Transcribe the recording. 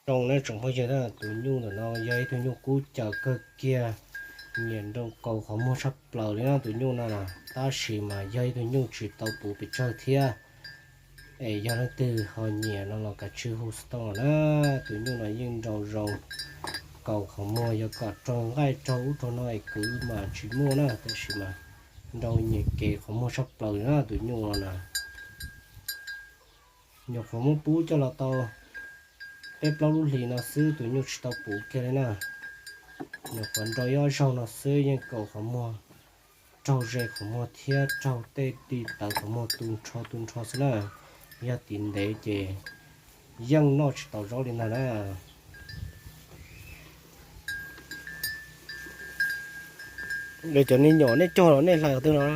Zoo na tsoom phooj ywg, tus nyuj ntawm no yog ib tug nyuj kub caws kawg kiag, nyiam nrau kaus qhov muag tshaj plaws li na tus nyuj no na. Tab sis mas yog ib tug nyuj tsis tau puv pes tsawg thiab, es yog leej twg ho nyiam no los kav tsij hu xov tooj los na. Tus nyuj no yeej nrau zoo kaus qhov muag, yog kom raug nqaij raug ub raug no es kwv mas tsis muaj na, tab sis mas nrau nyiam kev qhov muag tshaj plaws li na tus nyuj no na. Nyuam qhuav muab pub coj los tau peb plaub lub hlis no xwb, tus nyuj tsis tau puv kiag li na. Nyuam qhuav nrau ib ob zaug no xwb yeej kaus qhov muag, raug ze qhov muag thiab raug tej ti tawv qhov muag tu nrho tu nrho xwb na. Yog tiv ntev ces yeej noj tsis tau zaub li ntag na. Cov me nyuam nej cog los nej hlais qhov twg no?